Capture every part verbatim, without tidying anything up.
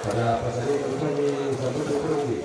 Para pasangan kembali sambut kembali.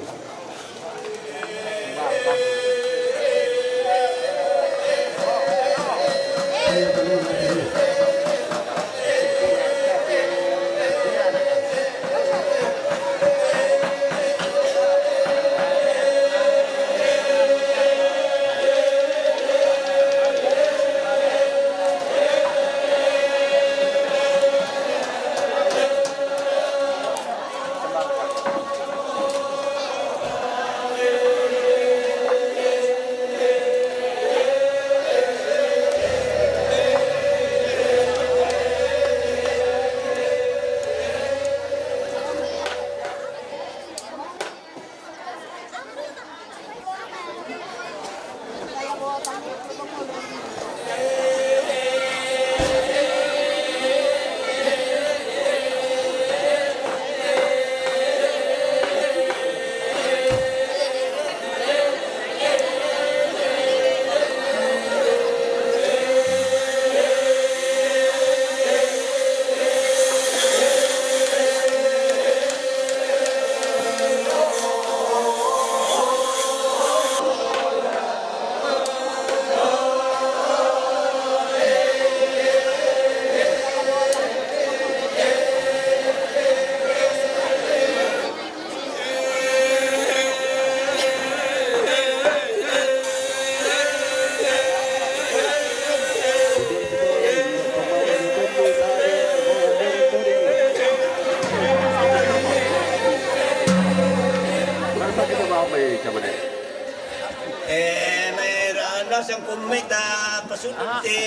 Eh, mai rana sangkumita pasutte.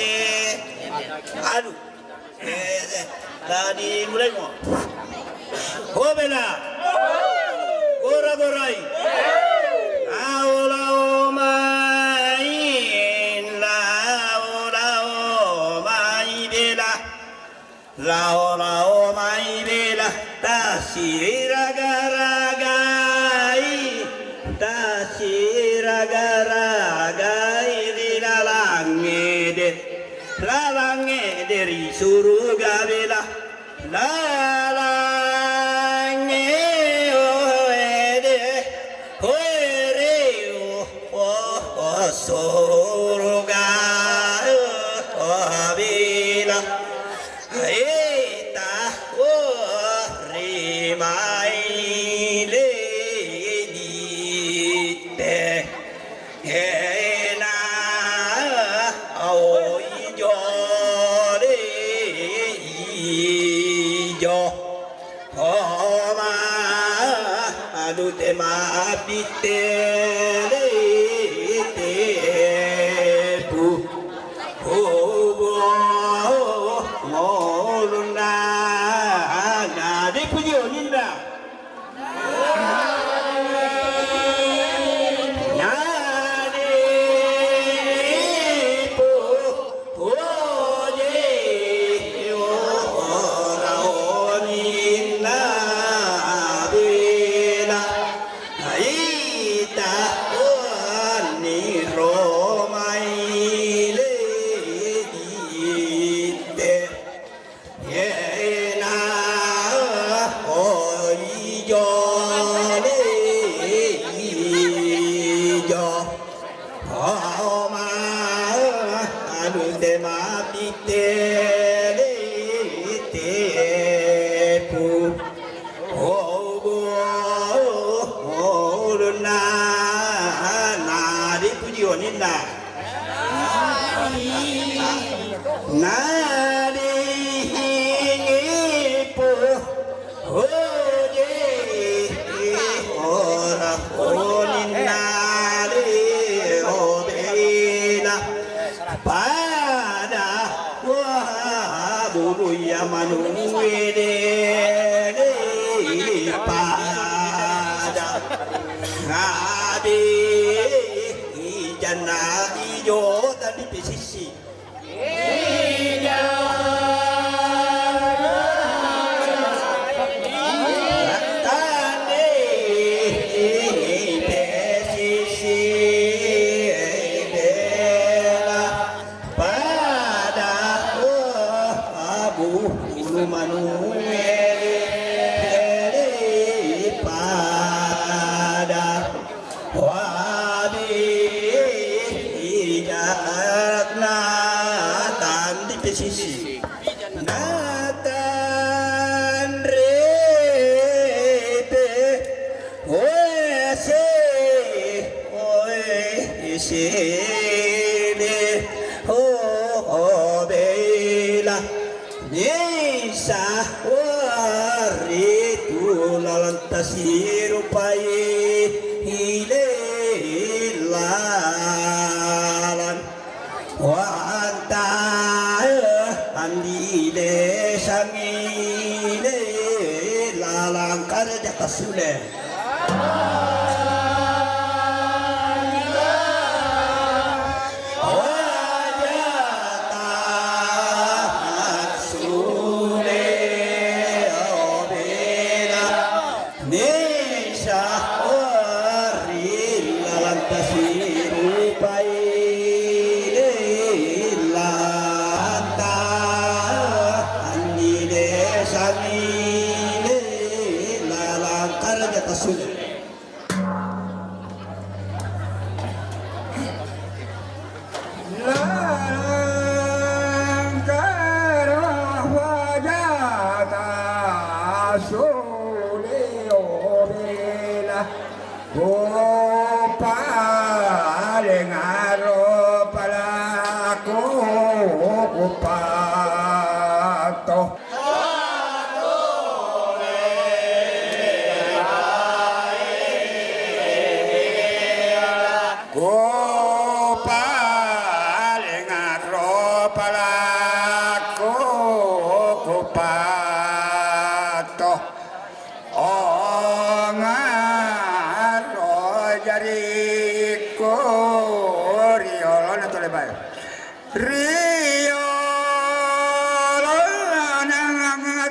Aduh. Eh, eh, tadi mulai mo. Ho bela. Gora-gorai. Lao-lao mai, lao-lao mai bela. Lao-lao mai bela. Tasiraga-ragai. Tasiraga-ragai ri lalangngede. Lalangngede ri suruga bela. Lalangngede, hoe re, oh, oh, oh, suruga, oh, bela. Eta, oh, rimai le dite. Ena, au ijo, de ijo. Homa, adu te ma pite, de te pu. Hobo, ngoluna, na de puji oninda. Nadi hingi pu hoje ora oni nadi obela pada wabulu ya manuede pada ngadi ijana ijo tadi pesisi. Pada Wabi ijak natan di pesisi. Natan repe oe se oe se de ho ho bela. Nisa waritu lalanta sirupai ile lalan wanta andile sangile lalan karja kasule. Langkara wajata sule obela. Kupale ngaro palaku kupato. Kupale ngaro palaku kupato. Ongaro jariku riolona tole bae. Riolona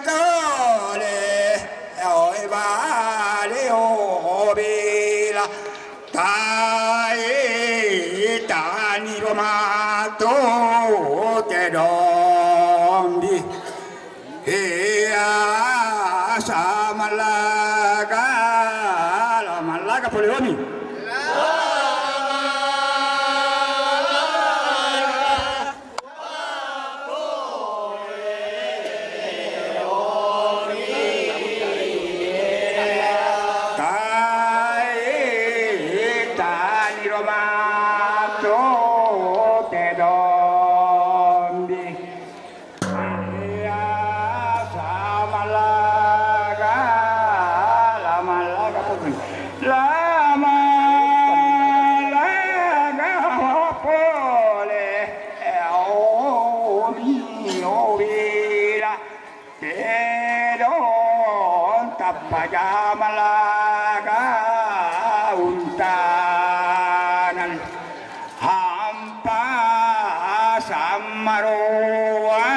tole oe bale obela. Tai tani romato te dombi. Iya, samalaga, lamalaga pole omi. Tai tani romato te dombi. Iya, samalaga, lamalaga pokoknya. Lamalaga pole, omi, obila, tedong, tapajamalaga, untanan. Hampa sammaroa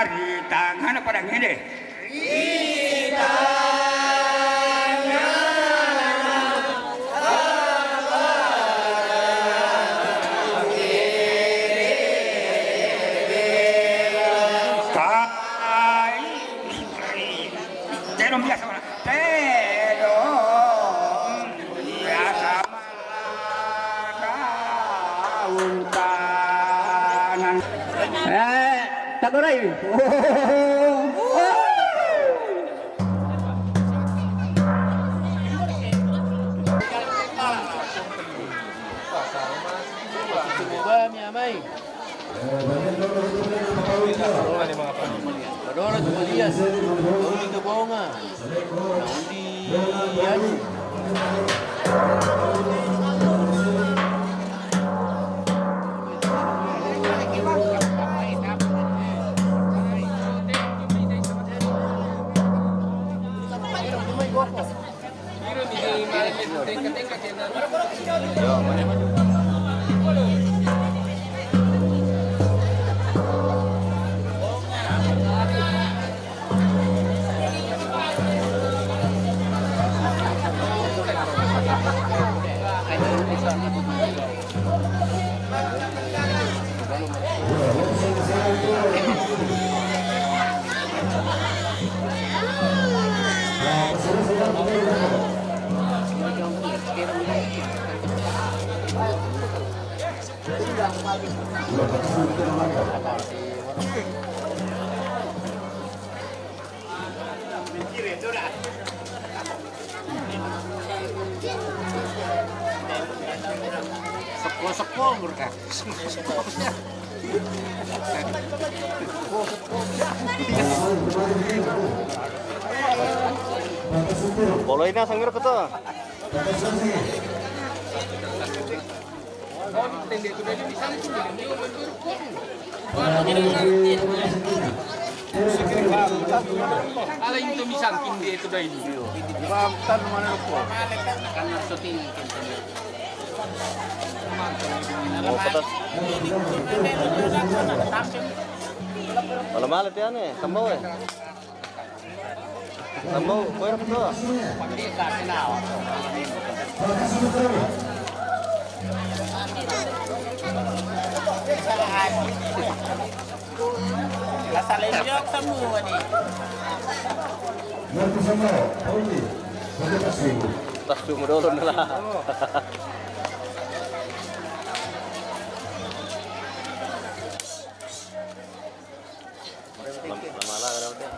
ri tangngana padangngede. Kai. Tedong biasa mana? Tedong biasa mana? Kauntanan. Eh, tagorai. Oh. Padahal tu malias. Undi ke bonga. Undi anu. Sepo-sepo mereka. Polo ini asal ngerep tuh. Ala itu misal kinde itu dah ini. Bang, tan mana ko? Kan syuting. Oh, patas. Malam-malam ya nih, tambah ya. Tambah, kowe apa tuh? Masalah ini semua nih. Nanti sama, Pauli, nanti kasih. Tas cuma dulu lah. Lama lah kalau udah.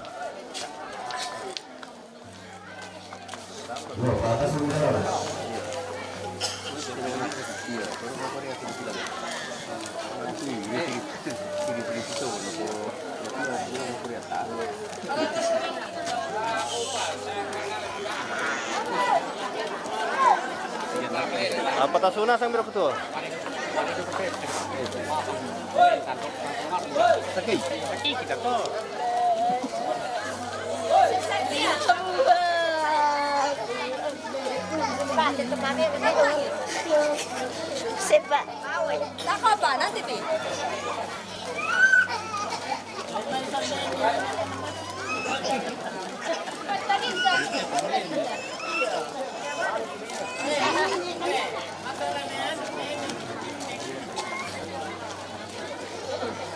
Apa tasuna sang berapa tuh? Sepak. Tak apa, nanti pi.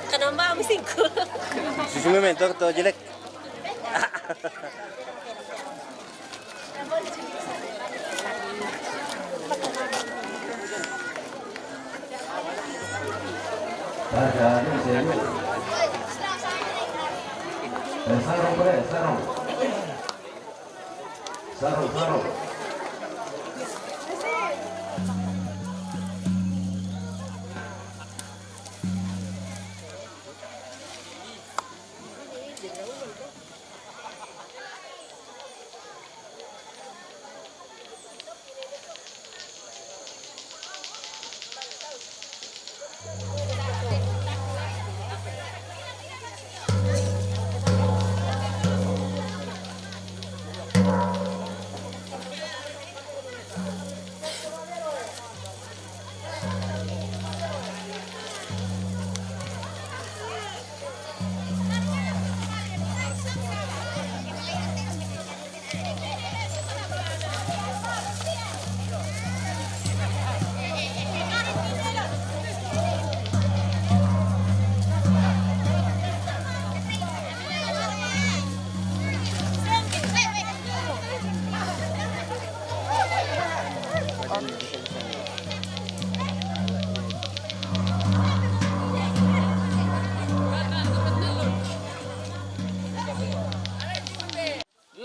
Kenapa mesingku? Susu memento atau jelek? Sarung, sarung. Sarung, sarung.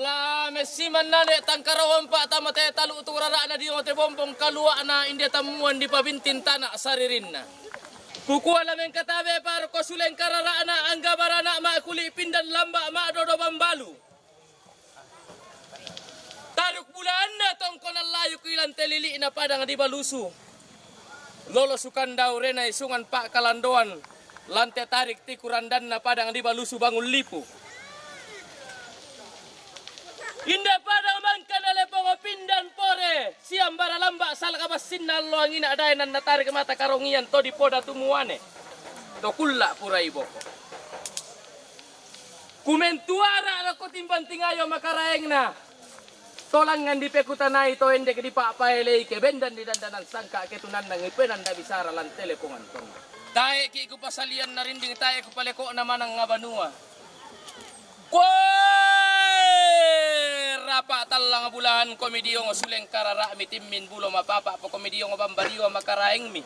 La messi manna de' tangkara ompa' tama te talu tu rara'na dio te bombong kalua'na inde tammuan di pabintin tana' saririnna. Kukua la mengkatabe' pa'roko suleng karara'na, angga barana' ma'kuli' pindan lamba' ma'dodo bambalu. Taruk bulaanna tongkonan layuk ilan te lili'na padang dibalusu. Lolo sukandau rena isungan pa'kalandoan, lan te tarik tiku randanna padang dibalusu bangun lipu. Inda padang mangkana lepongo pindan pore, siambara lamba' salaka bassinna alloang ina' daenan natarik mata karongian to dipoda tumuane. To kulla' pura iboko. Kumentuara' roko timbang tingayo makaraengna. Tolangngan dipekutanai to endek dipa'paelei ke bendan di dandanan sangka' ketunanna ngipenan da bisara lan te lepongan tong. Tae'ki' kupasalian na rinding tae' kupaleko'na manang ngabanua. Koe rapa' tallang bulahan komi diongo suleng karara'mi timmin bulo mapapa' pokomi diongo bambariwa makaraengmi.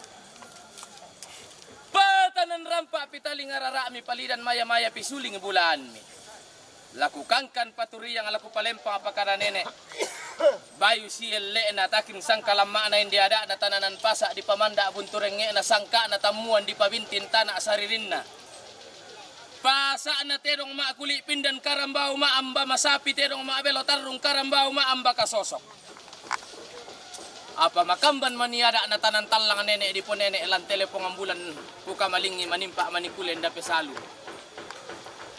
Patanan rampa' pitaling arara'mi palidan maya-maya pisuling bulaanmi. Laku kangkan paturiang laku palempang pakana nene'. Bayu sielle'na takin sangkalamma'na inde ada'na tananan pasa' dipamanda' buntu rengnge'na sangka'na tammuan dipabintin tana' saririnna. Pasa'na tedong ma'kuli' pindan karambau ma'amba masapi tedong ma'belo tarrung karambau ma'amba kasosok. Apa makamban mani ada'na tanan tallang nene' diponene' lan te lepongan bulan, kukamalingngi manimpa' mani kule nda pesalu.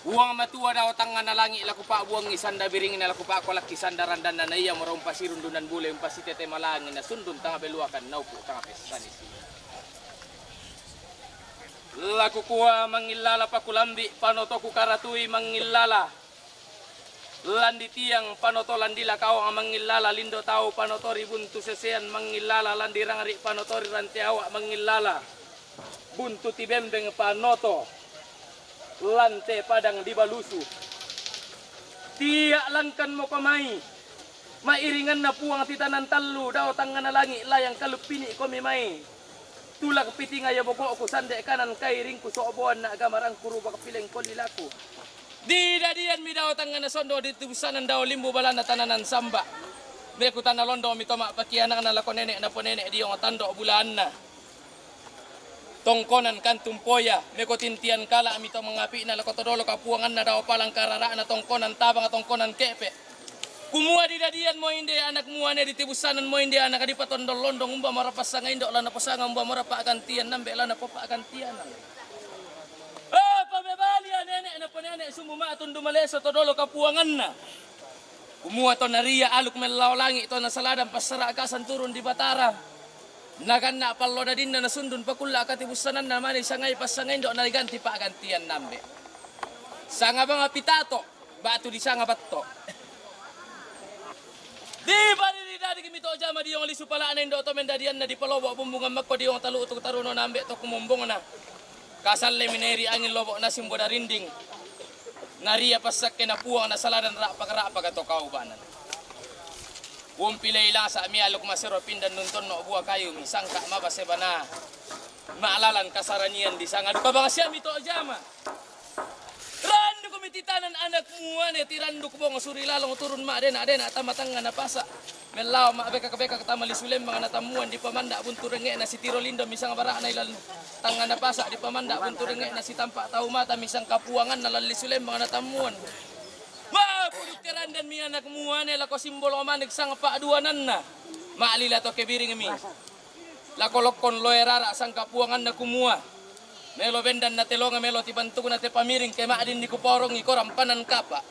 Puang Matua dao tangngana langi' laku pa'buangngi sanda biringna laku pa'kolakki sanda randanna na ia mora umpasirundunan bule umpasitete malangi na sundun tanga beluakan naupu' tanga pessani si. Laku kua mangillala pakulambi' panotoku karatui mangillala. Landi tiang panoto landi lakawang mangillala lindo tau panotori buntu sesean mangillala landi rangri panotori rante awa' mangillala buntu tibembeng panoto lante padang dibalusu. Tia' langkan moko mai ma'iringanna puang titanan tallu dao tangngana langi' layang kaluppini' komi mai. Tulak pitingayo boko'ku sande' kanan kairingku so'boan na' gamarangku rubak pilengko lilaku. Didadianmi dao tangngana sondo ditibussanan dao limbu balanna tananan samba. Meku tana londo mi to ma'pakianakna lako nene' naponene' diong tando' bulaanna. Tongkonan kantung poya, meko tintian kala'mi to mangapi'na lako todolo kapuanganna dao palang karara'na tongkonan tabang tongkonan ke'pe'. Kumua didadian mo inde anak muane ditibussanan mo inde anak dipatondong-londong umba mora passanga indo' la naposanga umba mora pa'gantian nambe' la napopa'gantianan. Oh, pamebalia nene' naponene' sumbu ma'tundu maleso todolo kapuanganna. Kumua to naria aluk mellao langi' to nasaladan passara'kasan turun di Batara. Naganna' pallo dadinna nasundun pakulla' katibussananna mani sangai passanga indo' nariganti pa'gantian nambe'. Sanga banga pitato'. Ba'tu disanga batto'. Di bariri dadikmi to jama diong lisu pala'na indo' to mendadianna dipalobo' bumbungan makko diong talu'tuk tarunona ambe' to kumumbungna. Kasallemi neri angin lobo' nasimbo darinding. Naria passakkena puang nasaladan ra'pak-ra'paka to kaubanan. Umpilei lasa' mialuk masero pindan nuntonno' bua kayu misangka' mabase bana. Ma'lalan kasaranian disanga duka bangsiami to jama. Randuk mititanan anak muane tiranduk bong suri lalong turun ma'dena-dena tama tangnga napasa'. Mellao ma'bekak-bekak tama lisu lembang natammuan dipamanda' buntu rengnge'na sitiro lindo misang bara'na ilan tangnga napasa' dipamanda' buntu rengnge'na sitampa' tau mata misang kapuanganna lan lisu lembang natammuan. Ma'puduk kerandanmi anak muane lako simbolo manik sang pa'duananna. Ma'lila to kebiringmi. Lako lokkon loe rara' sangka puanganna kumua. Melo bendan na te longa melo tibantukna te pamiring ke ma'din ni kuporongi korang panan kapa'.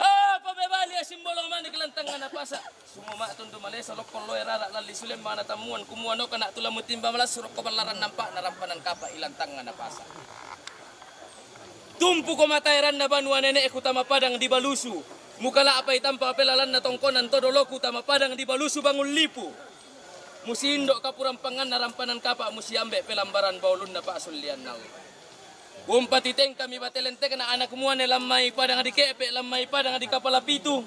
Apa bebalia simbolong manik lantang na pasa'. Sumu ma'tundu maleso lokkon loe rara' lalli sulemmang na tammuan kumua noka na' tula mutimba malassu rokko ballaran nampa' na rampanan kapa' ilantang na pasa'. Tumpuko mataeranna banua nene'ku tama padang di Balusu. Mukala'pai tampa pelalanna tongkonan todoloku tama padang di Balusu bangun lipu. Musindo' kapurampanganna rampanan kapa' musiambe' pelambaran baulunna pa'sullianna. Umpati tengkami batelentekna anak muane lammai padang di ke'pe' lammai padang di kapala pitu.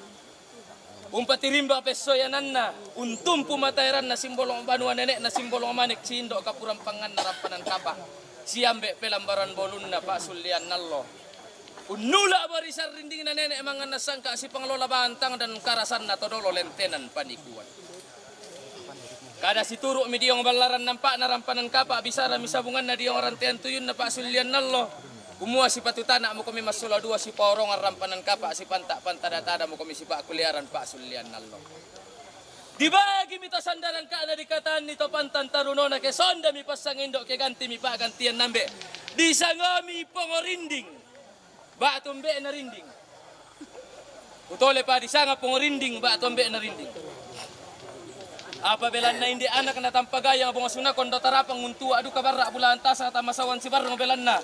Umpati rimba pessoyananna, untumpu mataeranna simbolong banua nene'na simbolong manik sindo' kapurampanganna rampanan kapa'. Siambe' pelambaran baulunna pa'sullianna allo. Unnula' bari sarrindingna nene' manganna sangka' sipanglola bantang dan karasanna todolo lentenan panikuan. Kada situru' mi diyong ballaran nampa'na rampanan kapa', bisara mi sabunganna diyong ranteyan tuyunna pa'sulliyan allo. Kumua sipatutana'mu komi massolo duwa sipaorongan rampanan kapa', sipanta'-pantada-tadamu komi sipa'kuliyaran pa'sulliyan allo. Dibagi mi to sanda rangka'na dikataanni to pantan tarunona, ke sonda mi passangindo', ke ganti mi pa'gantiyan ambe'. Disangomi pongorinding. Ba'tu ambe'na rinding. Utole pa disanga pongorinding, ba'tu ambe'na rinding. Apa belanna inde' anak na tampagayang bonga sunakon do tarapang, untua' duka barra' bulahan tasa tamasawan sibarrung belanna.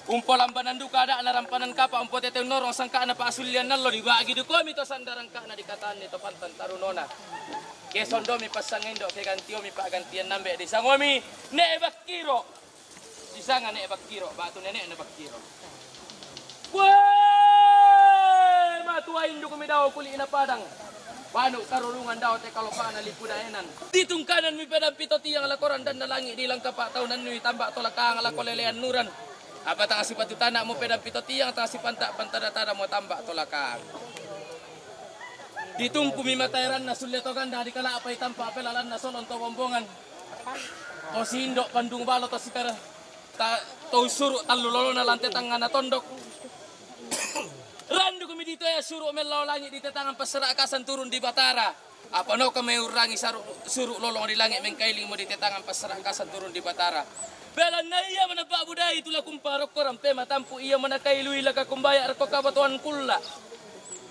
Umpolambanan duka ada'na rampanan kapa', umpotete unnorong sangka'na pa'sulliyan allo, dibagi dukomi to sanda rangka'na dikataanni to pantan tarunona. Ke sondomi passangindo', ke gantiomi pa'gantiyan ambe', disangomi Ne' Bakkiro. Disanga Ne' Bakkiro, ba'tu nene'na Bakkiro. Wee! Matuwa induku mi dao kuli'na padang. Banu' karurungan dao te kalopana lipu daenan. Ditungkanan mi pedang pito tiang lako randanna langi', dilangka pa'taunannu tamba' tolakang lako lelean nuran. Apa tang sipatutana'mu pedang pito tiang, tang sipanta'-pantada-tadamu tamba' tolakang. Ditumpu mi mataeranna sulle to ganda, dikala'pai tampa' pelalanna solong to bombongan. To sindo' pandung balo to sikara, ta, to suru' tallu lolona lan te tangngana tondok. Randuku mi ditoya suru' mellao langi' di te tangan passara'kasan turun di Batara. Apa noka me urrangi saru', suru' lolong di langi' mengkailingmu di te tangan passara'kasan turun di Batara. Belanna ia manabba' budai tula kumparokko rampe matampu' ia manakailui laka kumbaya' rokko kabatoan kulla'.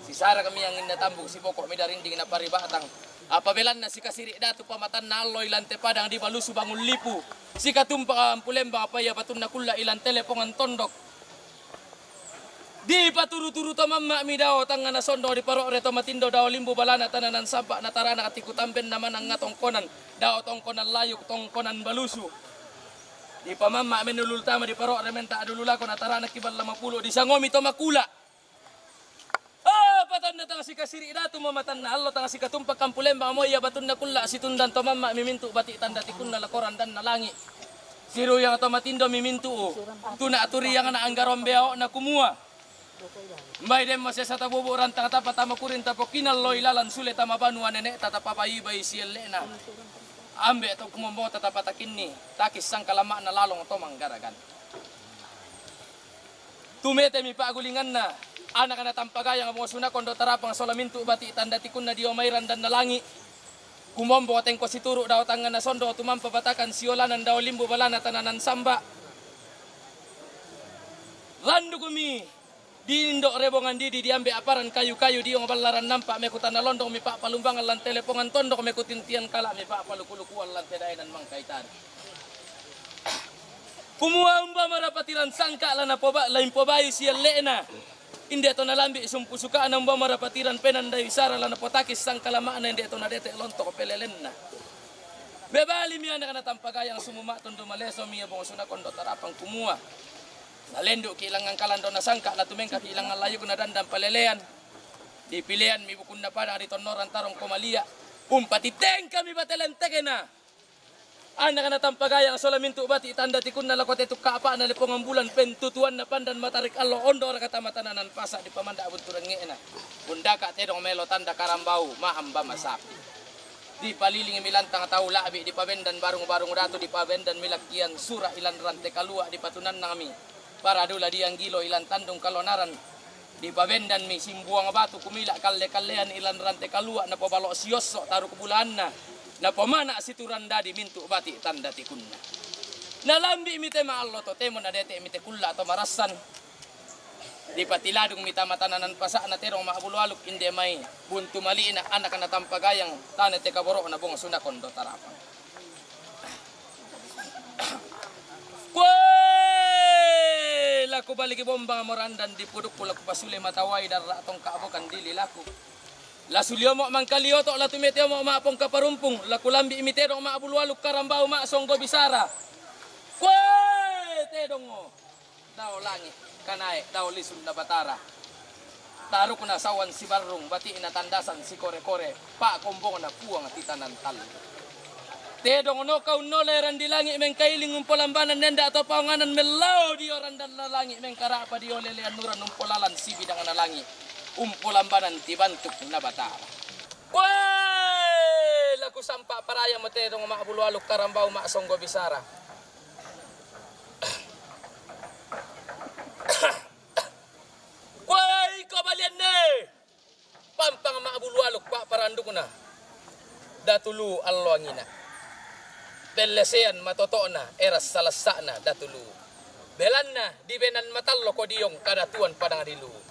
Sisara kami anginna tambuk, siboko' mi darinding na paribatang. Apa belanna sikasiri' datu pamatanna allo ilan te padang di balusu bangun lipu. Sikatumpa ampulembang apa ia batunna kulla' ilan te lepongan tondok. Dipaturu-turu to mamma' mi dao tangngana sondo, diparo're to matindo dao limbu balana tananan samba' na tarana katiku tambenna manang ngatongkonan. Dao tongkonan layuk, tongkonan balusu. Dipamamma' menulul tama diparo're menta dulu lako na tarana kibal lama pulu' disangomi to makula'. Oh, patanna tang sikasiri' datu mamatanna allo, tang sikatumpak kampulembang mo ia batunna kulla', situndan to mamma' mimintu' bati' tanda tikunna lako randanna langi'. Siruyang to matindo mimintu'u, tuna' turiyangna anggarombe ao'na kumua. Mbai demmo sesa tabubu' rantang tapa tama kurin tapokinallo ilalan sule tama banua nene'ta tapabayu-bayu sielle'na. Ambe' to kumombota tapatakinni, takis sangkalama'na lalong to manggaragan. Tumete mi pa'gulinganna, anakna tampagayang bonga sunakon do tarapang sola mintu' bati' tanda tikunna dio mai randanna langi'. Kumombo tengko situru' dao tangngana sondo tumampa batakan siolanan dao limbu balana tananan samba'. Randuku mi di indo' rebongan didi diambe' aparan kayu-kayu diong ballaran nampa' mekutana londong mi pa'palumbangan lan te lepongan tondok mekutintian kala' mi pa'paluku-lukuan lan te daenan mangkaitan. Kumua umbamara patiran sangka' la napoba-, la impobayu sielle'na. Inde' to nalambi' sumpu suka'na umbamara patiran penandai sara la napotakis sangkalama'na inde' to nadete' lontok pelelenna. Mebali mi anakna tampagayang sumuma' tondu maleso mi ia bonga sunakon do tarapang kumua. Nalendu' ki' langngan kalandona sangka' la tumengka ki' langngan layukna dandan palelean. Dipilean mi bukunna padang ditonnoran tarong komalia'. Umpati tengka mi batelentekena. Anakna tampagayang sola mintu' bati' tanda tikunna lako te tukka'pa'na lepongan bulan pentutuanna pandan matarik allo ondo raka tama tananan pasa' dipamanda' bunturengnge'na. Undaka' tedong melo tanda karambau ma'amba masapi. Dipalilingi mi lantang tau la'bi' dipabendan barung-barung datu dipabendan mi lakkian sura' ilan rante kalua' dipatunannang mi. Paradula dianggilo ilan tandung kalonaran. Dipabendan mi simbuang batu kumila' kalle-kallean ilan rante kalua' napobalo' siosso' taruk bulaanna. Napomana' siturandadi mintu' bati' tanda tikunna. Nalambi' mi te ma'allo totemo nadete' mi te kulla' to marassan. Dipatiladung mi tama tananan pasa'na tedong ma'bulu aluk inde mai buntu mali'na anakna tampagayang tane te kaboro'na bonga sunakon do tarapang. Kuwe! Laku baliki bombang morandan dipudukku laku pasule matawai darra' tongka' bokan dili laku. La suliomo' mangkalioto' la tumeteomo' ma'pongka parumpung laku lambi' mi tedong ma'bulu aluk karambau ma'songgo bisara. Kuwe! Tedongo. Dao langi', kanae, dao lisunna Batara. Tarukna sawan sibarrung, bati'na tandasan sikore-kore, pa'kombongna Puang titanan tallu. Tedong no kau nole randi langi' mengkailing umpolambanan nenda' to paonganan mellao dio randanna langi' mengkara'pa dio lelean nuran umpolalan sibidangna langi', umpolambanan tibantuk na Batara. Kuwe! Laku Tampa' paraya mo tedong ma' bulu aluk karambau ma' songgo bisara. Kuwai ko balianne! Pampang ma' bulu aluk pa' parandukna. Datu Luwu alloangina. Pellesean matoto'na, eras salassa'na Datu Luwu. Belanna, dibenan matallo ko diong kadatuan padang di Luwu.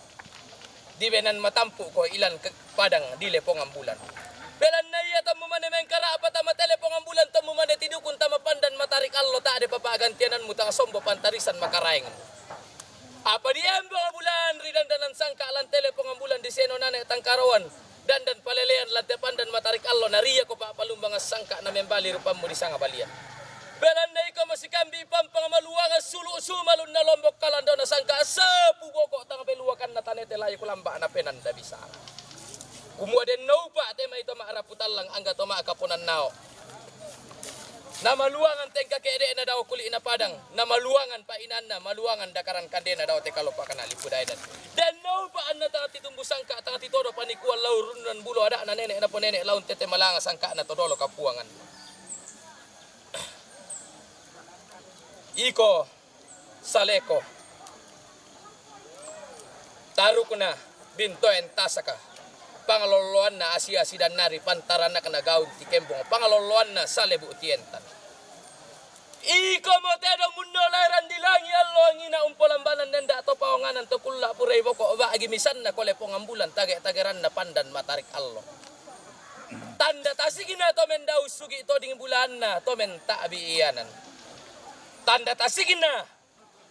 Dibenan matampu' ko ilan ke-, padang di Lepongan Bulan. Belanna iya tommu mane mengkara'pa tama te Lepongan Bulan, tommu mane tidukun tama pandan matarik allo, ta'de papa'gantiananmu tang sombo pantarisan makaraeng. Apa diembang bulan ri dandanan sangka' lan te Lepongan Bulan di seno nane' tangkaroan, dandan palelean lan te pandan matarik allo, na ria ko pa'palumbangan sangka' na membali rupammu di sanga balian. Belanna iko masikambi' pampang maluangan sulu' sumalunna lombok kalandona sangka' sepu boko' tang beluakanna tanete layu kulamba' na penanda bisara. Kumua denno upa' te mai to ma'rapu tallang angga to ma'kaponan nao'. Na maluangan tengka ke'de'na dao kuli'na padang, na maluangan pa'inanna, maluangan dakaran kandena dao te kalopakanna lipu daenan. Denno upa' anna tanga titumbu sangka', tanga titodo panikuan lau rundunan bulo ada'na nene' napo nene' laun tete malanga sangka'na to dolo kapuangan. Iko saleko. Tarukna bintoen tasaka. Pangalolloanna asia sidannari pantaranakna gaun tikembong. Pangalolloanna salebu' tientan. Iko mo tedong munno laeran di langi' alloangina umpolambanan nenda' to paonganan to kulla' purai boko' ba'gi misanna ko Lepongan Bulan tage-tageranna pandan matarik allo. Tanda tasigna to mendau sugi' toding bulaanna to menta'bi' ianan. Tanda tasigna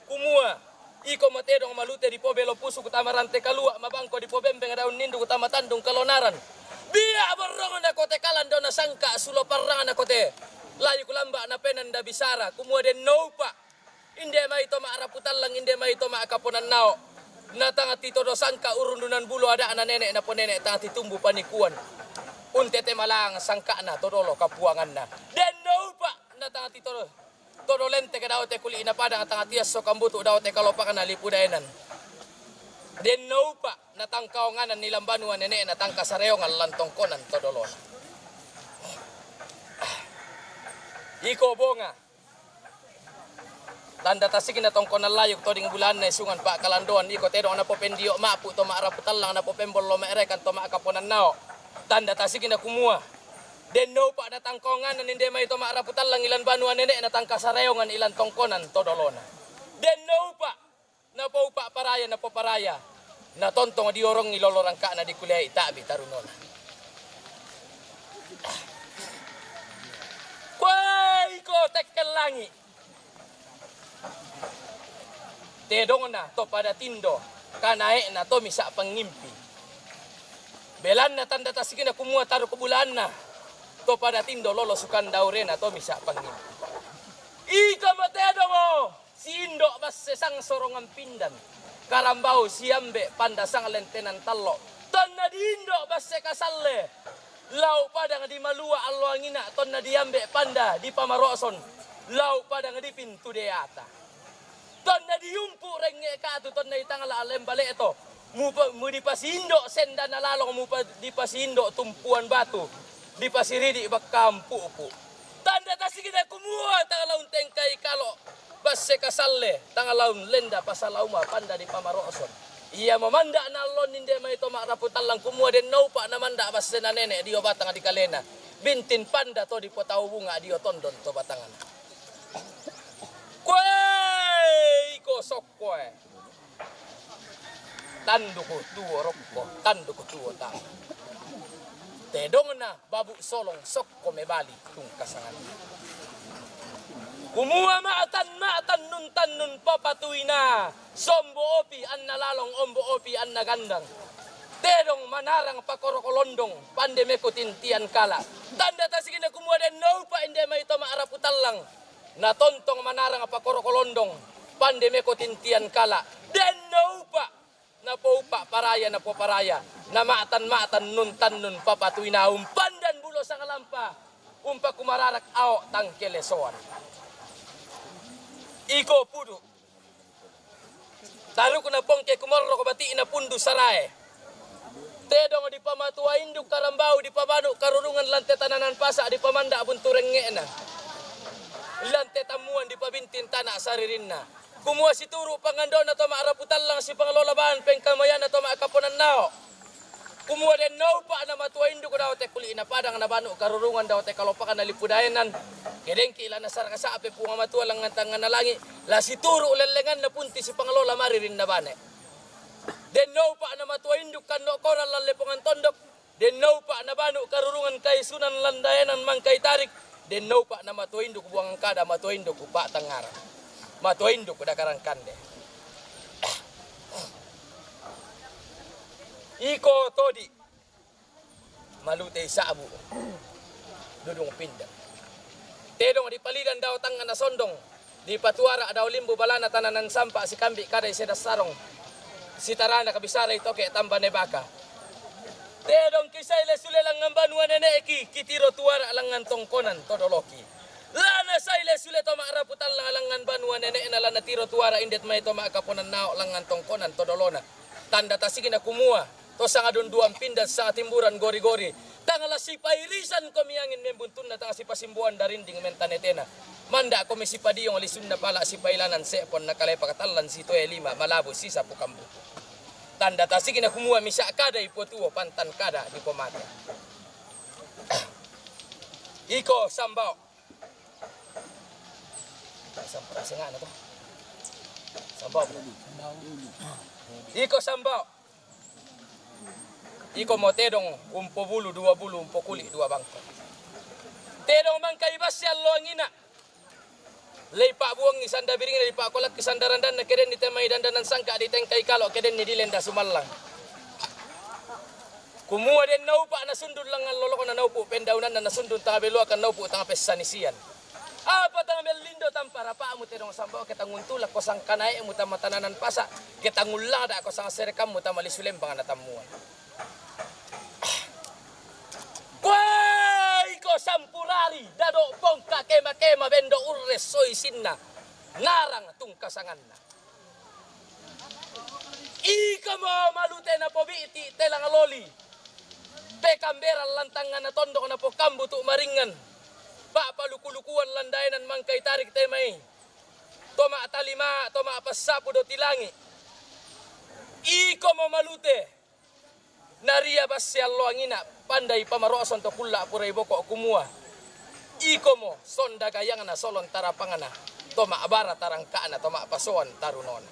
kumua, iko mo tedong malute dipobelo pusu' kutama rante kalua', mabangko dipobembeng daun nindu kutama tandung kalonaran. Bia' borrongna ko te kalandona sangka' sulo parrangna ko te layu kulamba' na penanda bisara, kumua denno upa'. Inde mai to ma'rapu tallang, inde mai to ma'kaponan nao'. Na tanga titodo sangka' urundunan bulo ada'na nene' napo nene' tanga titumbu panikuan. Untete malang sangka'na to dolo kapuanganna. Denno upa' na tanga titodo. Todo lenteke dao te kuli'na padang tanga tiasso kambutu' dao te kalopakanna lipu daenan. Denno upa' na tangkaonganan ilan banua nene'na tangkasareongan lan tongkonan to dolona. Iko bonga. Tanda tasigna tongkonan layuk toding bulaanna isungan pa'kalandoan iko tedong napopendio' ma'pu' to ma'rapu tallang napopembollo me'rekan to ma'kaponan nao'. Tanda tasigna kumua. Denno upa' na tangkaonganan inde mai to ma'rapu tallang ilan banua nene'na tangkasareongan ilan tongkonan to dolona. Denno upa' napoupa' paraya napoparaya. Na tontong diorongi lolo rangka'na dikuliai ta'bi tarunona. Kuai ko tekkel langi'. Tedongna to pada tindo, kanae'na to misa' pangngimpi. Belanna tanda tasigna kumua taruk bulaanna to pada tindo lolo sukan daurena to misa' pangngimpi. Iko mo tedongo si indo' basse sang sorongan pindan, karambau siambe' panda sang lentenan tallo'. Tonna di indo' basse kasalle, lau' padang di malua' alloangina', tonna diambe' panda di pamaro'son, lau' padang di pintu deata. Tonna diumpu' rengnge' katu, tonna ditangala' lembale'to, mupa-, mu dipasiindo' sendana lalong, mupa-, dipasiindo' tumpuan batu, dipasiridi' bakka ampu'pu'. Tanda tasigna kumua tang laung tengkai kalo' basse kasalle, tang laung lenda pasalauma panda di pamaro'son. Ia mamanda' na allon inde mai to ma'rapu tallang kumua denno upa' namanda' bassena nene' dio batang di kalena. Bintin panda to dipotau bunga' dio tondon to batangna. Kuei ko sokkoe. Tanduku tuo rokko, tanduku tuo tama. Tedongna babu' solong sokko mebali tungkasanganna. Kumua ma'tan-ma'tan nun tannun papatuina, sombo opi anna lalong, ombo opi anna gandang. Tedong manarang pakoro kolondong, pande meko tintian kala'. Tanda tasigna kumua denno upa' inde mai to ma'rapu tallang. Na tontong manarang pakoro kolondong, pande meko tintian kala'. Denno upa', napoupa' paraya, napoparaya, nama'tan-ma'tan nun tannun papatuina umpandan bulo sangalampa, umpakumararak ao' tangkelesoan. Iko pudu'. Tarukna pongke kumorrok bati'na pundu sarae. Tedong dipamatua induk karambau, dipabanu karurungan lan te tananan Asa' dipamanda' buntu rengnge'na, lan te tammuwan dipabintin tana' saririnna. Kumua situru' pangandona to ma'rapu tallang sipangalola ba'an pengkamayanna to ma'akaponan nao'. Kumua den naupa' na matua induk dao te kuli'na padang na banu' karurungan dao te kalopakan na lipu daenan. Ke dengki' la nasarang sa'pe Puang Matua langngan tangnganna langi', la situru' lellenganna punti sipangalola maririnna bane'. Den naupa' na matua induk kanno' koran lan lepongan tondok, den naupa' na banu' karurungan kaisunan lan daenan mangkai tarik, den naupa' na matua induk buangan kada, matua induk pa'tangngaran, matua induk dakarang kande. Iko todi' malute isa'bu' dudung pinda. Tedong dipalidan dao tangnga na sondong, dipatuara' dao limbu balana tananan sampa' sikambi' kada ise dassarong, sitarana kabisara itoke' tamba nebaka. Tedong kisaile sule langngan banua nene'ki, kitiro tuara' langngan tongkonan to doloki. La nasaile sule to ma'rapu tallang langngan banua nene'na, la natiro tuara' indet mai to ma'akaponan nao' langngan tongkonan to dolona. Tanda tasikna kumua, to sangadunduan pinda sangatimburan gori-gori, tang la sipairisan komi angin membuntunna, tang sipasimbuan darinding mentanetena. Manda' komi sipadiong lisunna pala' sipailanan se'pon na kalepak tallan sitoe lima' malabu sisapu kambuku. Tanda tasikna kumua misa' kada ipotuo pantan kada dipomate. Iko sambao'. Sam-, senga'na to. Sambao'. Iko sambao'. Iko mo tedong umpobulu dua bulu, umpokuli' dua bangko. Tedong mangkai basse alloangina. Lei pa'buangngi sanda biringna, dipa'kolakki sanda randanna, ke denni te mai dandanan sangka' ditengkai kalo', ke denni dilenda sumallang. Kumua den naupa' nasundun langngan lolokna naupu' pendaunanna, nasundun tanga beluakan naupu' tanga pessanisian. Apa tanga mellindo tampa rapa'mu tedong sambao', ke tanguntulakko sangkanae'mu tama tananan pasa', ke tangullada'ko sangaserekammu tama lisu lembang na tammuan. Kuwe iko sampurari dado' pongka kema-kema bendo urre soi sinna ngarang tungkasanganna. Iko mo malute napobi'ti' telang loli, pekamberan lantangnganna tondok napokambutu' maringngan, pa'paluku-lukuan landaenan mangkai tarik te mai, to ma'talima, to ma'passapu doti langi'. Iko mo malute, nariya basse alloangina, pandai pamaro'son to kulla' purai boko' kumua, iko mo sonda gayangna solon tarapangna, to ma'bara tarangka'na, to ma'pasoan tarunona.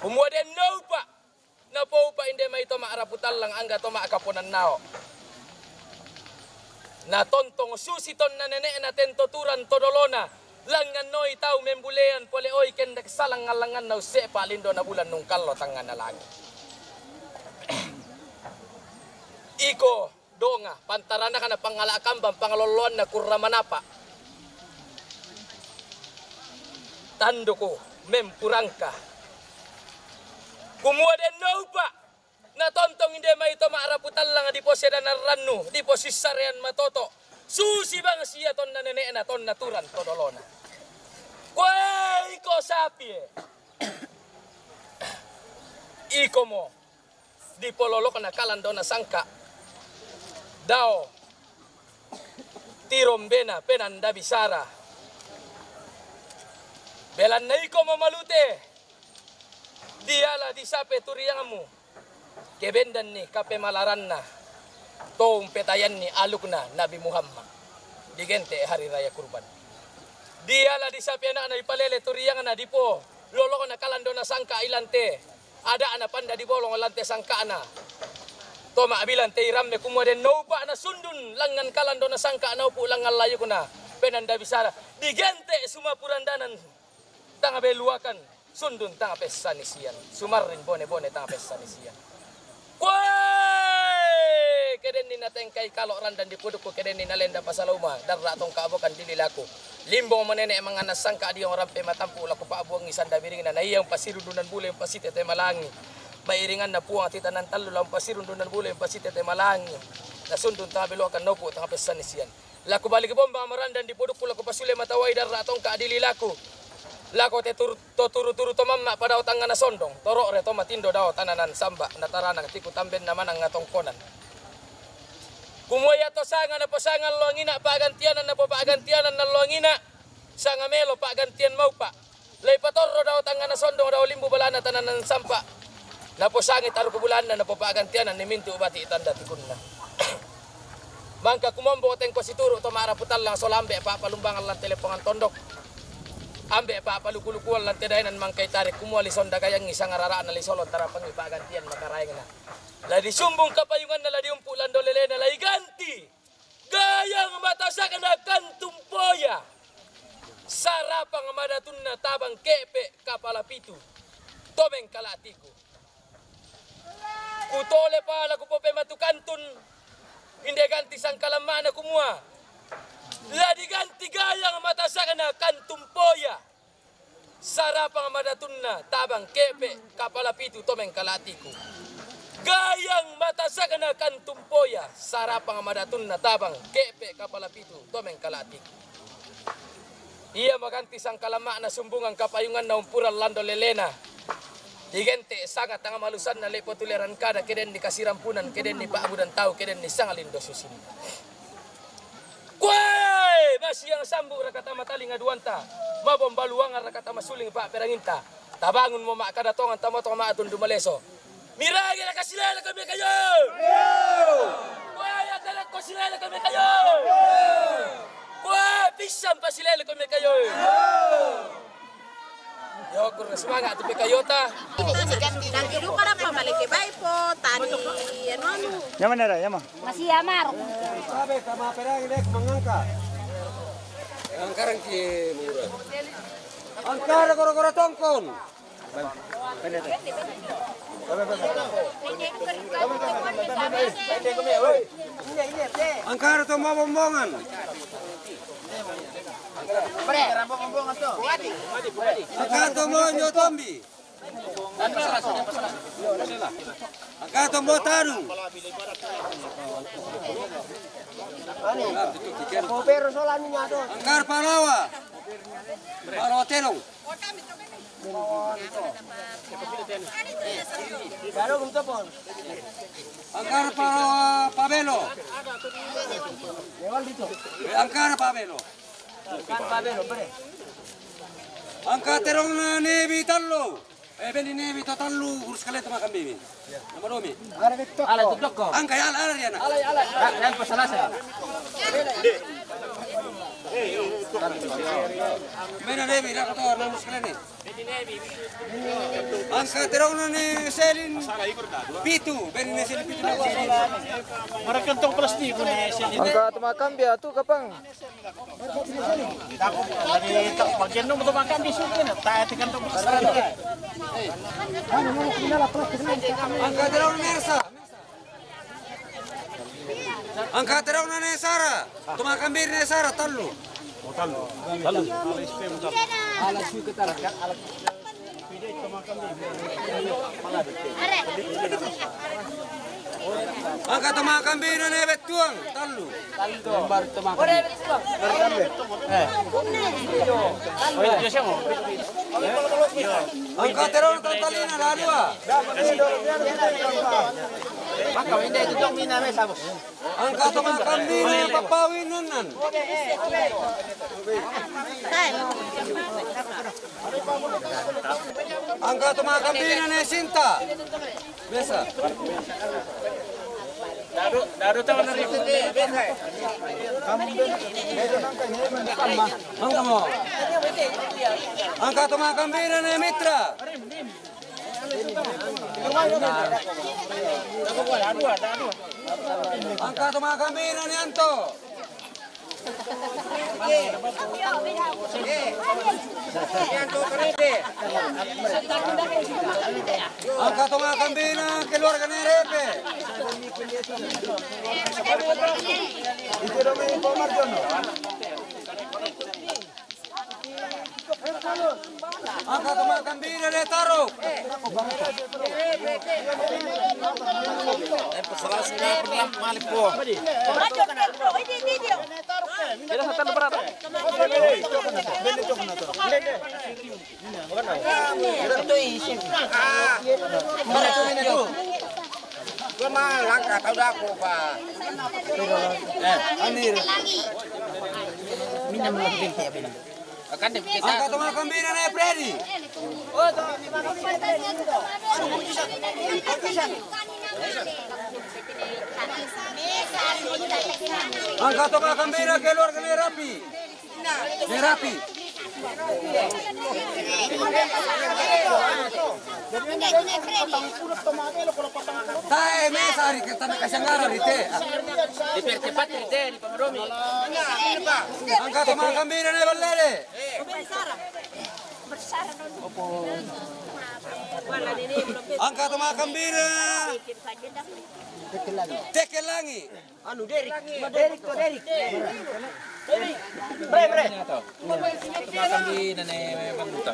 Kumua den naupa' napoupa' inde mai to ma'rapu tallang angga to ma'kaponan nao'. Natontong susi tonna nene'na tento turan to dolona, langngan noi tau membulean pole oi kendak salang ngallanganna usse'pa' lindona bulan nungkallo tangnganna langi'. Iko donga, pantaranakna pangala' kambang pangalolloanna kurra manapa'. Tanduku mempurangka. Kumua den naupa' natontong inde mai to ma'rapu tallang diposedanan rannu, diposissarean matoto', susi bang sia tonna nene'na tonna turan to dolona. Kuwe iko sapie. Iko mo dipololokna kalandona sangka' dao tirombena penanda bisara. Belanna iko mo malute, diala disape turiangmu, kebendanni kapemalaranna to umpetayanni alukna Nabi Muhammad, digente' hari raya kurban. Diala disape ana'na dipalele turiangna dipo lolokna kalandona sangka' ilante, ada'na panda dibolong lante sangka'na. To ma'bilang te iramme kumua den naupa' nasundun langngan kalandona sangka' naupu' langngan layukna penanda bisara, digente' sumapurandanan tanga beluakan, sundun tanga pessanisian, sumarrin bone-bone tanga pessanisian. Kuwe! Kedenni natengkai kalo' randan dipudukku, kedenni nalenda pasalauma, darra' tongka' bokan dililaku. Limbong mo nene' manganna sangka' diong rampe matampu' lako pa'buangngi sanda biringna, na iya umpasirundunan bule umpasitete malangi. Mairinganna Puang titanan tallu la umpasirundunan bule umpasitete malangi. Nasundun tanga beluakan naupu' tanga pessanisian. Lako balik bombang marandan dipudukku, lako pasule matawai darra' tongka' dililaku. Lako te tur-, to turu-turu to mamma' padao tangnga na sondong, toro're to matindo dao tananan samba', na tarana tiku tambenna manang ngatongkonan. Kumua ia to sanga naposanga alloangina, pa'gantianan napopa'gantianan alloangina, sanga melo pa'gantian maupa'. La ipatorro dao tangngana sondong, dao limbu balana tananan sampa'. Naposangai taruku bulanna, napopa'gantiananni mintu' bati' tanda tikunna. Mangka kumombo tengko situru' to ma'rapu tallang sola ambe' pa'palumbangan lan te leppongan tondok. Ambe' pa'paluku-lukuan lan te daenan mangka itarik kumua lisong dagayangngi sangarara'na lisolo tarapangngi pa'gantian makaraengna. La disumbung kapayunganna, la diumpu' lando lelena, la iganti gayang matasakna kantung poya, sarapang madatunna tabang ke'pe' kapala pitu to mengkala'tiku. Kutole pala kupopematu kantun, inde ganti sangkalamma'na kumua, la diganti gayang matasakna kantung poya, sarapang madatunna tabang ke'pe' kapala pitu to mengkala'tiku. Gayang matasakna kantung poya, sarapang madatunna tabang ke'pe' kapala pitu to mengkala'tiku. Ia maganti sangkalamma'na sumbungan kapayunganna umpurang lando lelena. Digente' sanga tangmalusanna le'po tuleran kada, ke denni kasirampunan, ke denni pa'budan tau, ke denni sangalindo susinna. Kuae, masiang sambu' raka tama talinga duanta, mabombaluangan raka tama suling pa'peranginta. Tabangunmo ma'kada tongan, tamotong ma'tundu maleso. Miragi raka sileleko mekayo? Kuae, aterekko sileleko mekayo? Kuae, pissampa sileleko mekayo? Yo, kurang semangat tu pekayota. Nanti duka dapat balik ke baik po tadi, anu, anu. Yang mana, Ra? Yang mana? Masih amar. Sabe, tama perang ini mangangka. Angkarang ki mura. Angkara gora-gora tongkon. Angkara to mabombongan. Angkara to monyo tombi. Angkara to mo tarung. Angkara palawa. Palawa terong. Angkara pa-, pabelo. Angkara pabelo. Angkara terong na nebi tallu. Eh, beli nebi to tallu, urus kalian tu makan bibi. Nama domi? Ala tu dokko. Angka ya, ala, ala ya, nak. Ala, ala. Yang pesalah saya. Mena nebi, nak to, urus kalian ni. Angka terong na ne selin pitu, beli ne selin pitu. Mereka tong plastik ne selin. Angka tu makan bibi tu kapang. Bagian dong tu makan di sini, nah. Tak, itu kan tu. Angka terong mersa. Angka terong na ne sara. Tu makan bibi ne sara, tallu. Oh, tallu. Tallu. Ala suka tara, kan? Ala. Angka to makan bibi na ne bettuang, tallu. Angka terong tantalina, na dua. Angka to makan bibi na pappawin nannan. Angka to makan bibi na ne sinta. Biasa. Daru, daru tahu nari. Angka mo. Angka to makan bibi na ne mitra. Angka to makan bibi na ne anto. Angka to makan bibi na keluarga ne repe. Angka to makan bibi na ne taro. Kita satu berapa? Angka tau dako, Pak. Eh, Andir. Minum lebih kayak ini. Angka tu makan bina na Freddy. Angka tu makan bina keluarga na Rapi. Ni Rapi. Tae mesa ri kita na kasangara ri te. Dipercepat ri te, di Pamaromi. Angka tu makan bina na Ballele. Angka tu makan bina. Tekelangi. Anu, Derik. Derik to, Derik. Bre, bre. Makan di nane Bang Duta.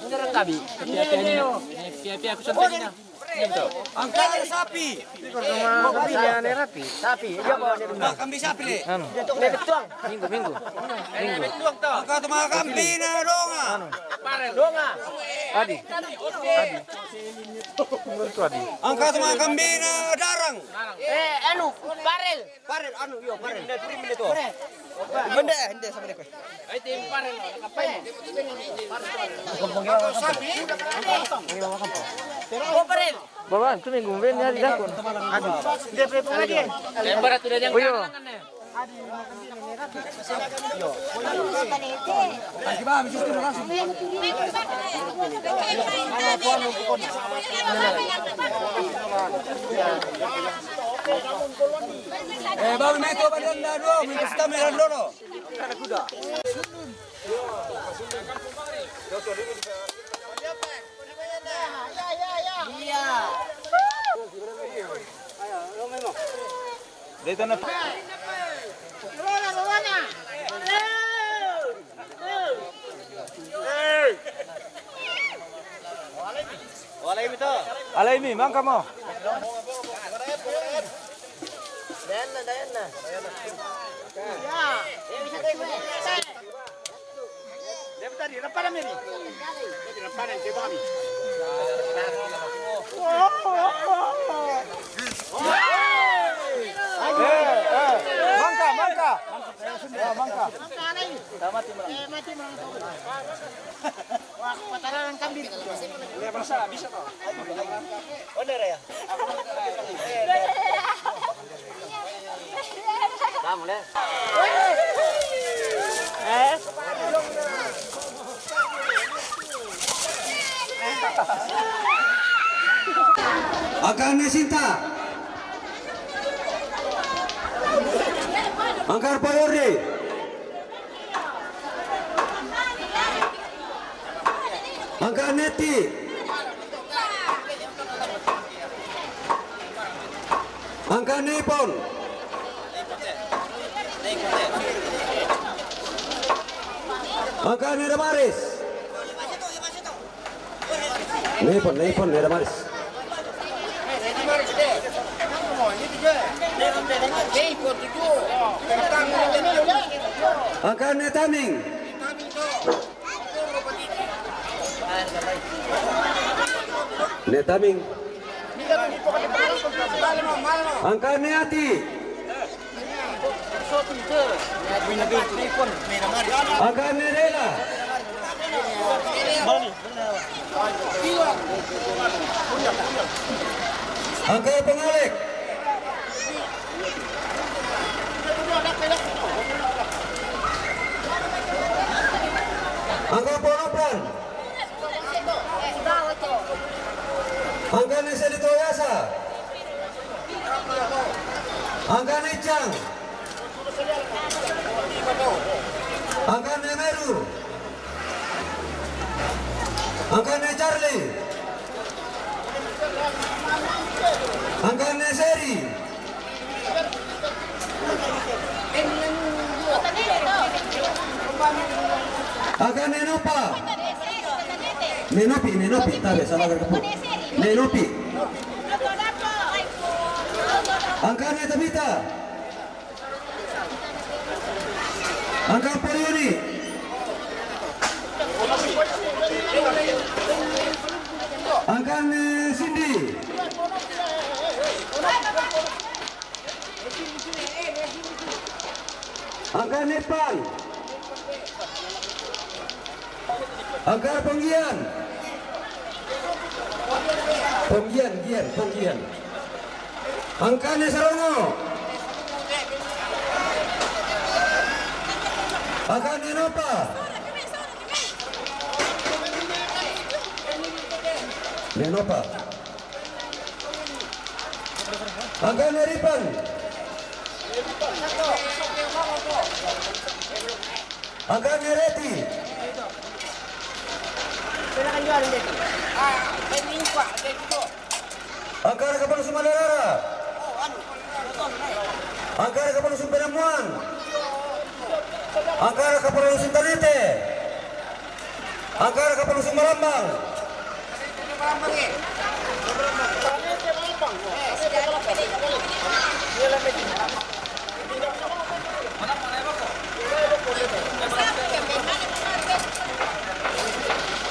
Menyerang kami. Pia-pia ni. Pia-pia aku sampai sini. Angka sapi. Ini kalau rumah kopi ni ane Rapi. Sapi. Dia bawa dia. Makan di sapi le. Anu. Dia tuang. Minggu, minggu. Minggu. Angka tu makan di na donga. Anu. Parel. Donga. Adi. Adi. Menurut Adi. Angka tu makan di na darang. Eh, anu, Parel. Parel, anu, iyo, Parel. Benda, eh, benda sama dia. Oh, Parel. Bawa, tu minggu ben hari dakun. Aduh, dia pergi lagi. Lempar tu dia yang. Oh, iyo. Eh, baru meto badan dah dua, minta sita merah dulu. Iya. Alaimi, mangka mo. Eh, eh, mangka, mangka. Ya, mangka. Wah, pataran kambing. Bisa, bisa, Pak. Bener ya? Kamu, Le. Eh? Angka ne Sinta. Angka Poyori. Angka Neti. Angka Nipon. Angka Niramaris. Nipon, Nipon, Niramaris. Angka Netaming. Netaming. Angka Neati. Angka Nedela. Angka Pengalek. Angka Ponoplan. Angka ne Selito Yasa. Angka ne Cang. Angka ne Meru. Angka ne Charlie. Angka ne Seri. Angka ne Nopa. Ne Nopi, ne Nopi. Tabe, salah ka pu. Ne Nopi. Angka ne Tabita. Angka Poyoni. Angka ne Sindi. Angka ne pan. Angka ponggian. Ponggian, gian, ponggian. Angka ne sarongo. Angka ne nopa. Ne nopa. Angka ne ripan. Angka ne reti. Angka ne kapal sumalarara. Angka ne kapal sumpenemuan. Angka ne kapal sintanete. Angka ne kapal sumalambang.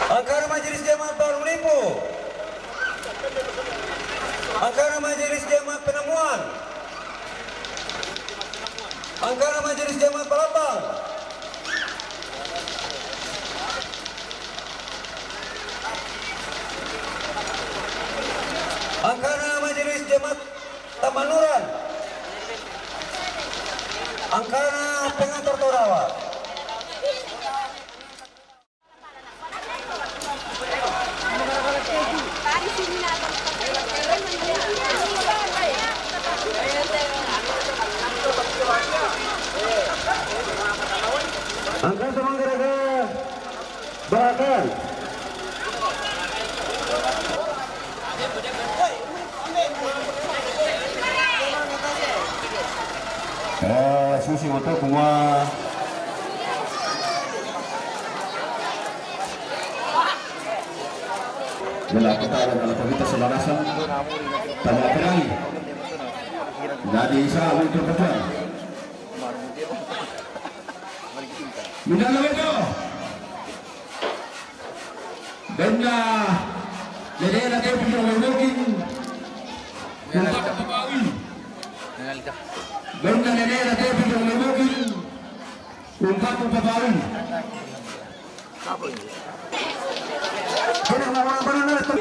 Angka ne majelis jemaat Baru Lipu. Angka ne majelis jemaat Penemuan. Angka ne majelis jemaat Palambang. Angka ne majelis jemaat Tamanuran. Angka ne pengantar Torawa. Angka ne manggaraga Bahkan. Eh, susi moto kuma. Bela kita dalam kita selarasan. Tama perangi. Jadi isa untuk ketuan. Minta lebih tu. Benda nene na tepi jong lemokin. Ungkapu papawi. Benda nene na tepi jong lemokin. Ungkapu papawi. Kena ngomong apa nana tu?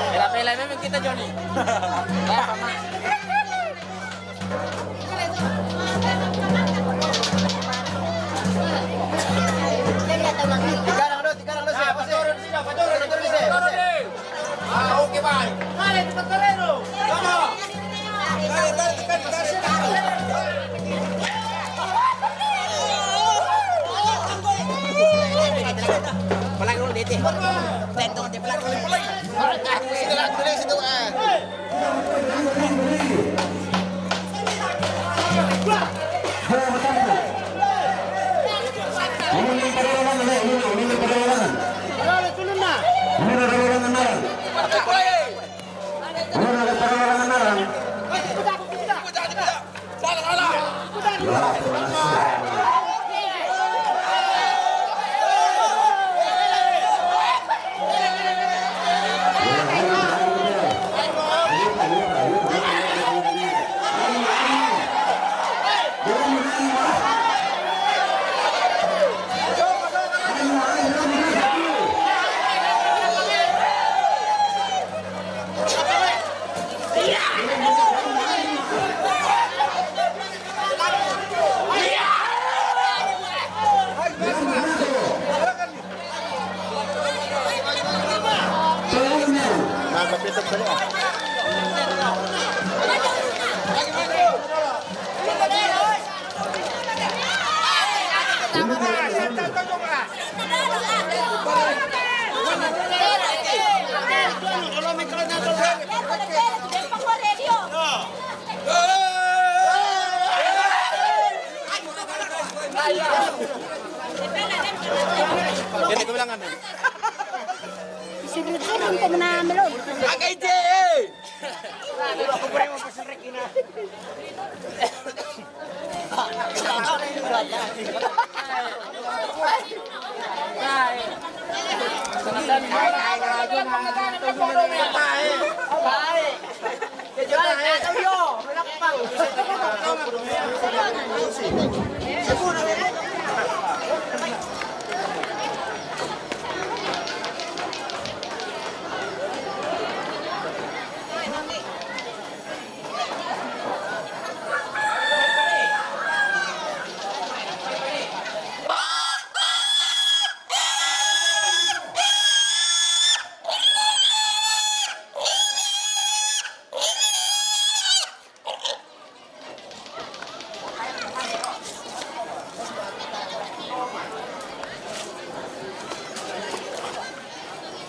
Pela-pela memang kita, Joni. Tikarang dulu, tikarang dulu, siapa sih? Ah, oke, baik. Mari, kita terero. Vamos. Pelan dulu, Dete. Pelan dulu, pelan. Situ, situ, ah.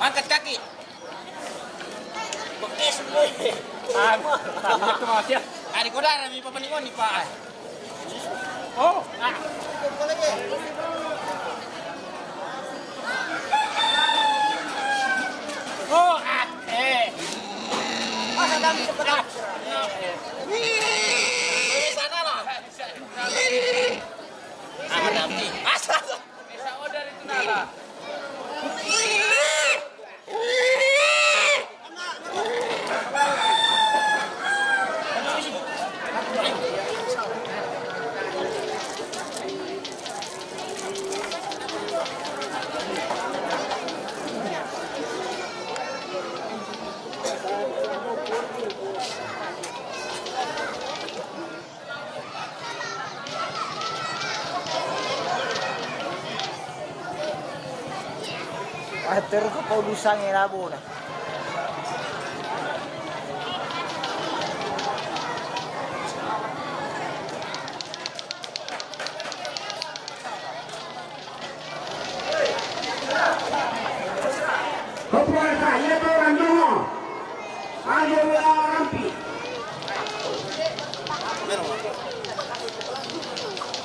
Angkat kaki. Bekes gue. Ah, ah, itu masih. Ari kodara mi papa ni ngoni, Pak. Oh, ah. Oh, ah, eh. Masa kami sebelah. Di sana lah. Ah, nanti. Asal. Bisa order itu, Nala. Ah, terus ko paulusan e labona. Kopo ka, iya to orang nongo. Ayo, ya, rampi.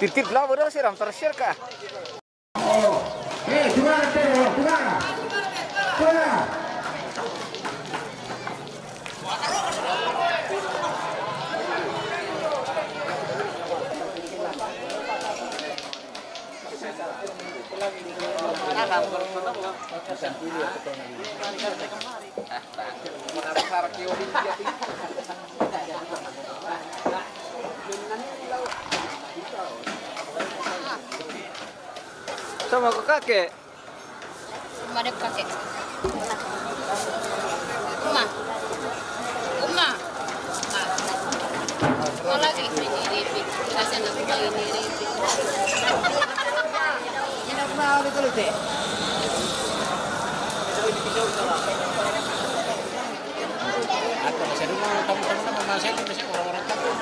Titip lah, bodoh, siram tersir kah? Oh. Eh, suara terus, suara. Suara. Sama ko kake. Uma dek kake. Uma. Uma. Uma lagi ini ribut. Kasih anak uma ini ribut. Aku masih rumah, tamu-tamu nama saya, masih orang-orang kampung.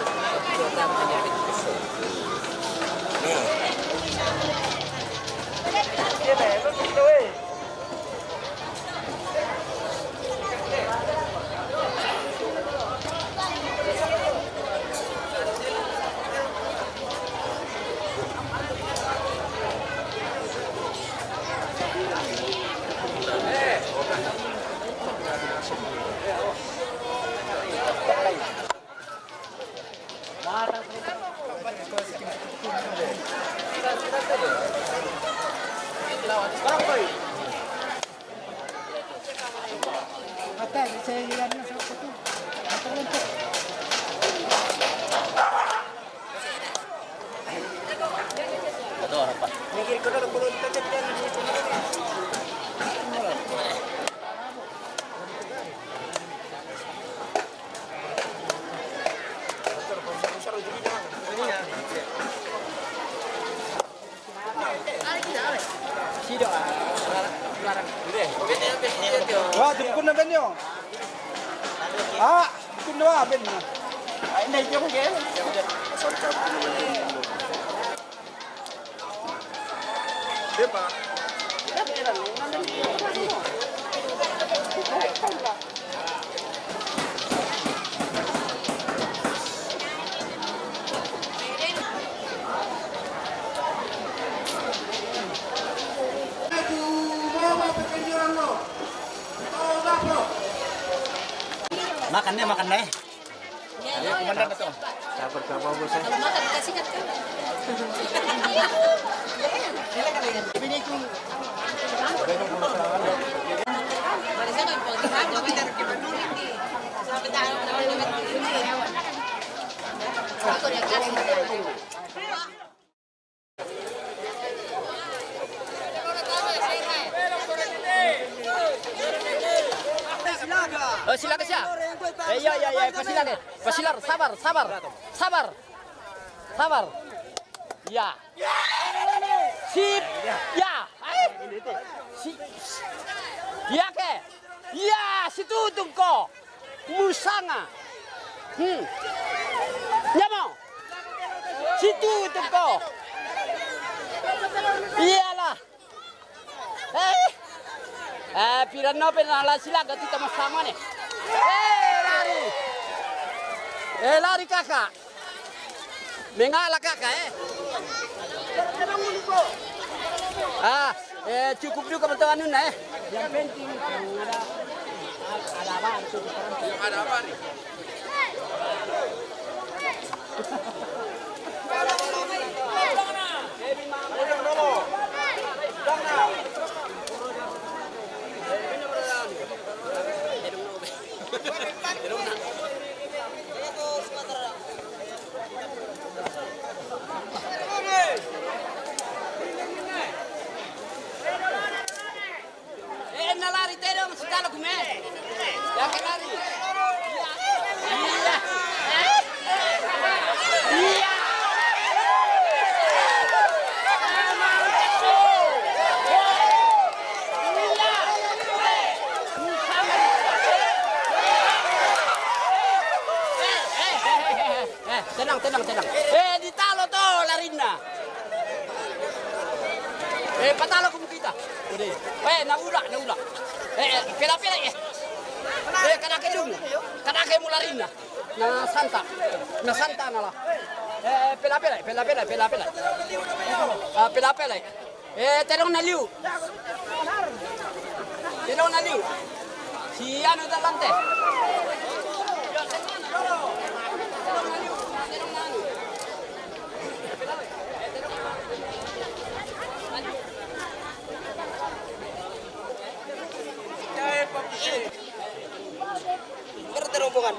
Wah, dukun na ben yo. Ah, dukun na ben na. Ay, na yung game. Di ba? Makan deh, makan deh. Ayo, komandan itu. Kalau makan, kasih kan. Oh, silakan, siap. Eh, iya, iya, iya, pasilakan. Pasilar, sabar, sabar. Sabar. Sabar. Ya. Sip. Ya. Eh. Si. Ya ke? Ya, situ tungko. Musanga. Hmm. Ya mau. Situ tungko. Iyalah. Eh. Eh, piranno pe na la silaga tita masama ne. Eh, lari. Eh, lari kakak. Mengalah kakak, eh. Ah, eh, cukup juga betul anunna, eh. Yang penting ada, ada apa itu. Ada apa nih? Eh, na lari, tedong, si talo kume. Ya, ke lari. Iya. Iya. Iya. Eh, tenang, tenang, tenang. Eh, di talo to larinna. Eh, patalo ko mu kita. Eh, na ula, na ula. Eh, eh, pela, pela, eh. Eh, kada ke dulu. Kada ke mu larinna. Na santa. Na santa na la. Eh, pela, pela, pela, pela, pela, pela. Ah, pela, pela. Eh, tedong na liu. Tedong na liu. Si anu dalante. Berarti rombongan.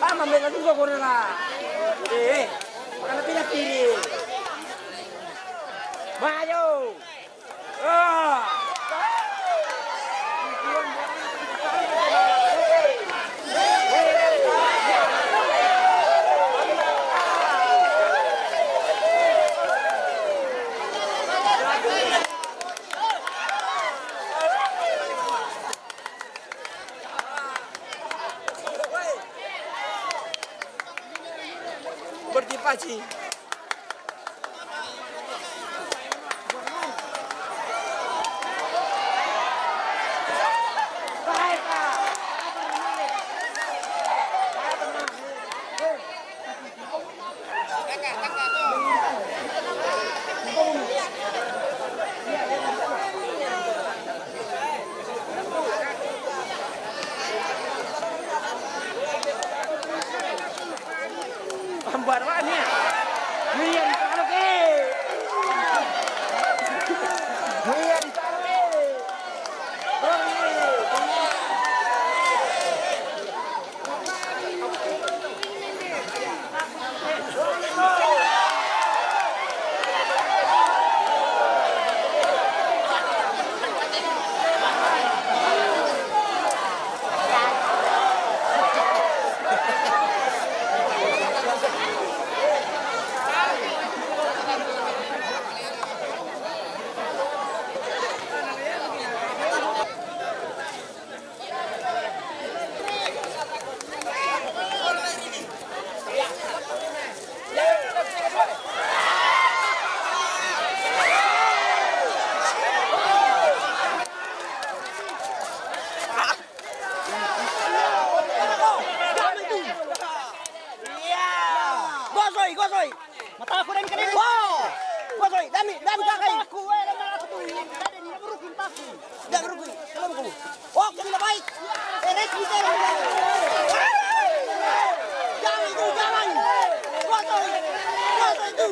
Ama mega duga kore la. Eh, makana pila pili. Mayo. Ah. Bertipaci. Sembarang ni. Ni yang ditanam ke. Ni yang ditanam ke. Gosoi, gosoi. Mataku dan kena. Wow. Gosoi, dami, dami kakai. Aku, eh, dami aku tu. Dami aku tu. Dami aku tu. Kalau aku. Oh, kena baik. Eh, red kita. Jangan tu, jangan. Gosoi. Gosoi tu.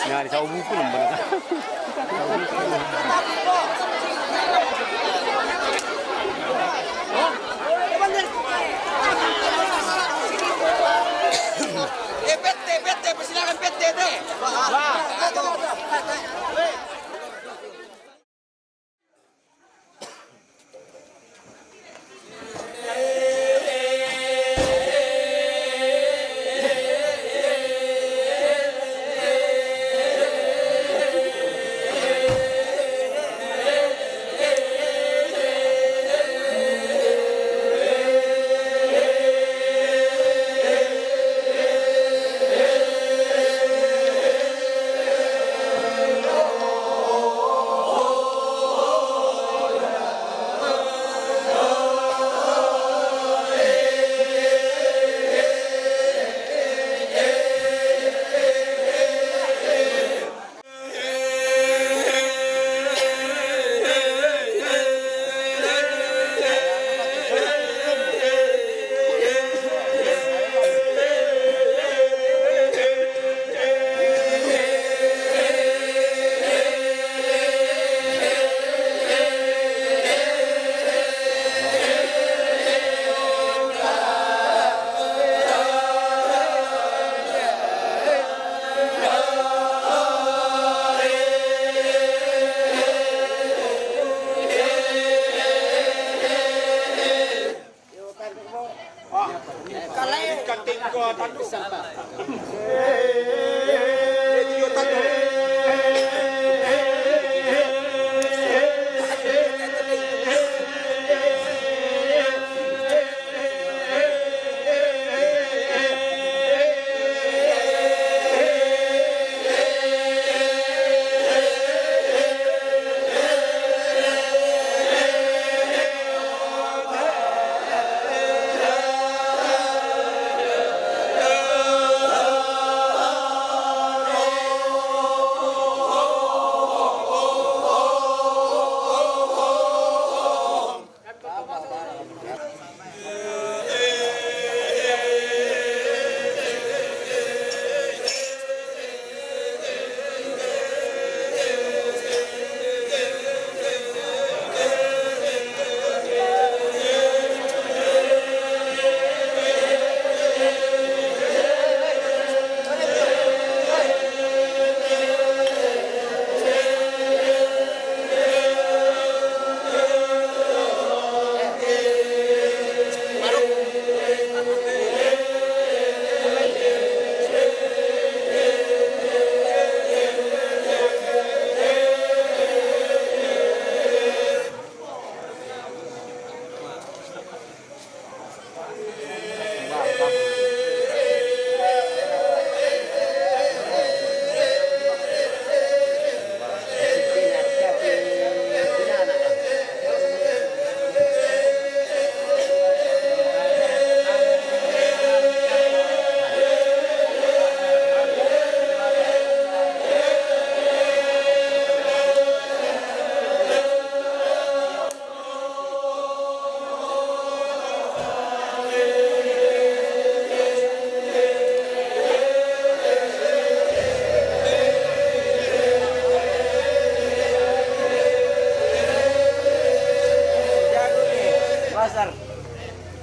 Nah, di sawo buku nang bana. Eh, pete, pete, persilakan pete, teh. Wah.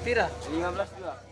Pira? Lima belas dua.